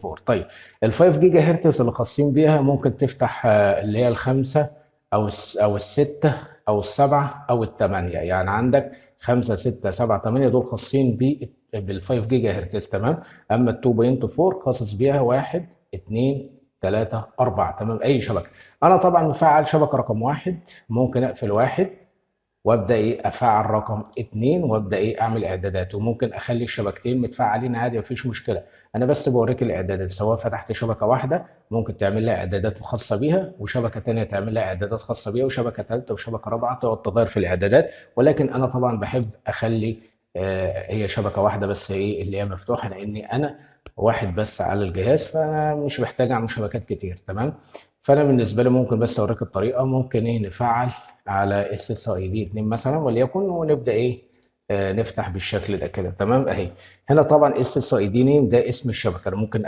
2.4. طيب، ال 5 جيجا هرتز اللي خاصين بيها ممكن تفتح اللي هي الخمسة او الستة او السبعة او الثمانيه. يعني عندك 5، 6، 7، 8، دول خاصين بال 5 جيجا هرتز، تمام. اما ال 2.4 خاصص بيها 1، 2، 3، 4، تمام. اي شبكه، انا طبعا مفعل شبكة رقم 1، ممكن اقفل 1 وابدا ايه افعل رقم 2 وابدا ايه اعمل اعدادات، وممكن اخلي الشبكتين متفعلين عادي، مفيش مشكله. انا بس بوريك الاعدادات، سواء فتحت شبكة واحدة ممكن تعمل لها اعدادات خاصة بيها، وشبكة تانية تعمل لها اعدادات خاصة بيها، وشبكة ثالثة وشبكة رابعه، تقعد تغير في الاعدادات. ولكن انا طبعا بحب اخلي هي شبكة واحدة بس ايه اللي هي مفتوحه، لاني انا واحد بس على الجهاز، فانا مش محتاج اعمل شبكات كتير، تمام. فانا بالنسبة لي ممكن بس اوريك الطريقه، ممكن ايه نفعل على SSID 2 مثلا وليكن، ونبدا ايه نفتح بالشكل ده كده، تمام. اهي هنا طبعا SSID name، ده اسم الشبكه، انا ممكن